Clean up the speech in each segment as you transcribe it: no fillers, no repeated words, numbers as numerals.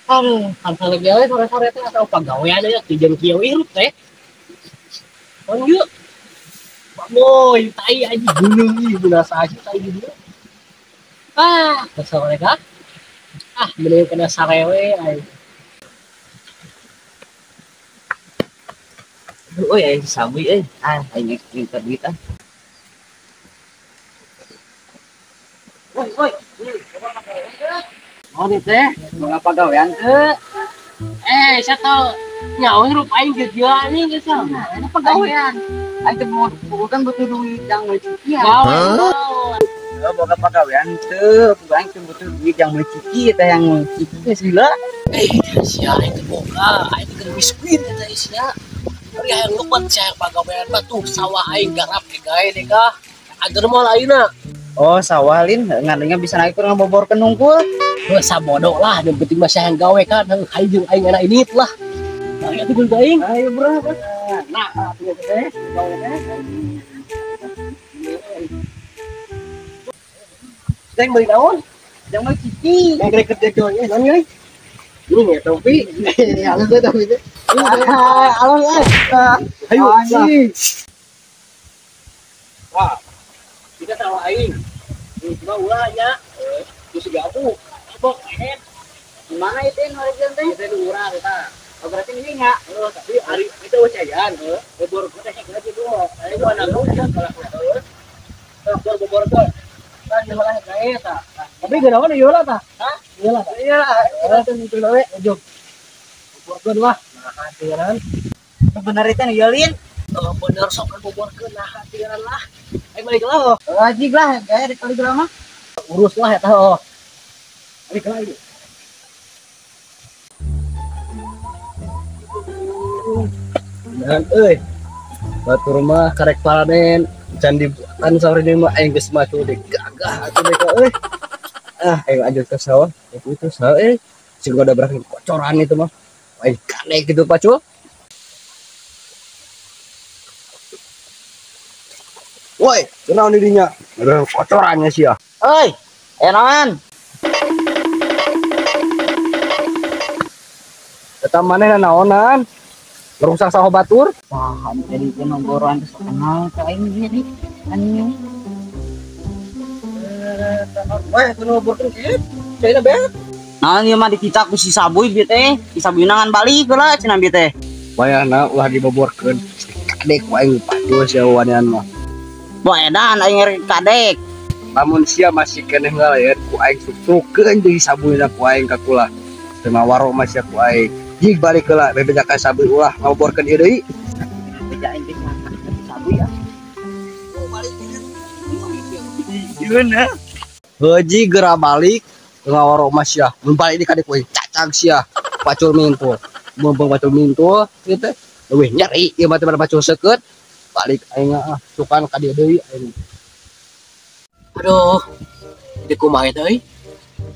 Aduh, kan lagi we sore-sore teh atau pagawean aya tujuan kieu hirup teh. On yuk. Boy, tai aja gunung ieu binasa aja tai di dieu. Ah, kesel mereka. Ah, mending kena sarewe aing. Aduh, euy aing sabuy euy. Ah, aing minta duit ah. Woi, woi. Oh, nih teh, boga pagawean teu? Eh, satu nyawa hirup aing geus anjing geus ah. Nah, pagawean. Aing teh bukan butuh duit yang meuli ciki. Gawe. Heuh, boga pagawean teu, aing teh butuh duit yang meuli ciki teh yang meuli ciki geus gila. Eh, sia aing teh boga, aing teh miskin eta sia. Ari hayang leubat sia pagawean mah tuh sawah aing garap ge gawe deh kah. Ager moal ayeuna. Oh, sawah lin, ngadengnya bisa naik kurang boborkeun nungkul. Heuh, sabodo lah, yang penting mah hayang gawe kan, heuh jeung aing enak ini lah. Nah, atuh jeung aing. Ayo bro. Nah, atuh teh, gawe teh. Teng beli naon? Yang mau ciki. Yang kerja kerja naon euy? Ini nih topi. Halus teh topi teh. Halus eh. Ayo. Wah. Kita sawah aing. Cuma ulah nya. Terus gabu. Bok ehet. Mana itu nu ari teh? Itu nu urang eta. Oh, berarti ini nya. Heuh, tapi ari itu eueuh cayan, heuh. Bobor teh heula kitu mah. Aing mah nanggung sia kalah heuh. Bobor bobor teh. Tah ieu lah gae eta. Tapi geunaon ieu lah tah? Hah? Ieu lah. Iya, eta nu kitu we. Ujug. Boborkeun lah. Nah, hatiran. Bener itu nu ieu lin. Oh, bener sok boborkeun nah hatiran lah. Aing balik lah. Wajib lah, gae di kali mah. Urus lah eta oh. Balik lagi. Dan euy, batur mah karek panen can dibuatan sore ini mah aing geus macu deh gagah atuh deh euy. Ah, aing lanjut ke sawah. Itu sawah euy, sing udah berakhir kocoran itu mah. Aing kane gitu pacul. Woi, kunaon di dinya? Ada kocorannya sia. Euy, enaon? Eta maneh naonan? Merusak sawah batur? Wah, jadi teh nonggoran geus kenal ka aing ieu nih. Anjing. Weh, kudu ngoborkeun kieu. Caina beak. Naon ieu mah dicicak ku si Sabuy bieu teh. Si Sabuy ngan balik heula cenah bieu teh. Wayahna ulah diboborkeun. Kadek ku aing pacul sia wanian mah. Boh edan aing rek kadek. Lamun sia masih keneh ngalayan ku aing suksukeun deui Sabuyna ku aing ka kula. Teu ngawaro mah sia ku aing. Jig balik heula bebeja ka Sabuy ulah ngoborkeun ieu deui. Beja aing teh Sabuy ah. Oh, balik ieu. Heuji geura balik ngawaro mah sia. Mun balik di kadek ku aing cacag sia. Pacul mintul. Mumpung pacul mintul kieu teh leuwih nyeri ieu mah teh pacul seukeut. Balik aing ah sukan ka dieu deui aing. Aduh, di kumaha eta euy?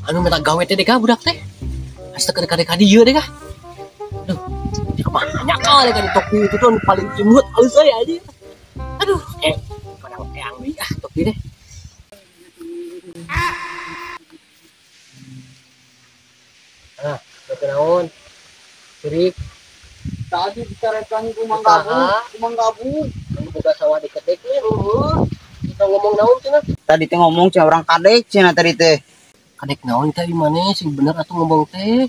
Anu minta gawe teh deh budak teh. Astaga kadek ka dieu deh kah. Aduh, di kumaha nyakal deh kan topi itu tuh paling imut halus euy aja. Aduh, padang eang deui ah topi deh. Ah, teu naon? Cerik. Tadi dicarekan ku Mang Gabu, ku Mang Gabu. Anu boga sawah deket dek heeh. Kita ngomong naon cenah? Tadi teh ngomong cenah urang kadek cenah tadi teh. Kadek naon teh maneh sing bener atuh ngomong teh.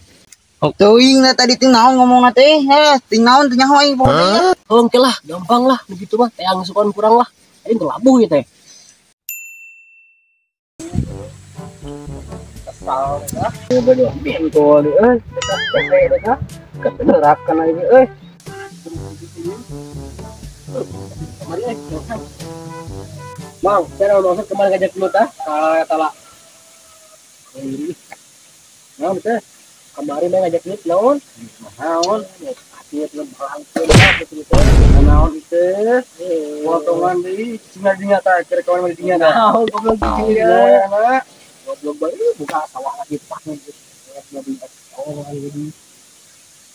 Oh, teuing na tadi teh naon ngomongna teh? Heh, teh naon teh nyaho aing pokona. Heuh, engke lah, gampang lah begitu mah teang sukan kurang lah. Aing teu labuh ieu teh. Kesal teh. Bodoh bentol euy. Capek teh. Ketenerakan aing euy. Kemari euy. Mang, saya mau maksud kemarin ngajak dulu tah, ka eta lah. Naon teh? Kemarin mah ngajak duit naon? Naon? Atuh teh balangkeun lah kitu teh. Naon teh? Potongan deui cenah dinya tah, kira kawan mah di dinya tah. Naon goblok kieu ya. Goblok bae buka sawah lagi tah.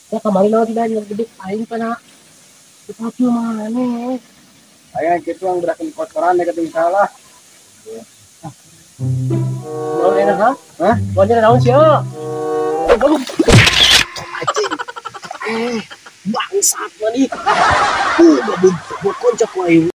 Ya kemarin naon tidak ngedek aing pana. Pacu maneh. Aing kitu ang berakin kotoran deket salah. Naon enak ha? Hah? Naon naon sia? Goblok. Anjing. Eh, bangsat maneh. Goblok, konco ku aing.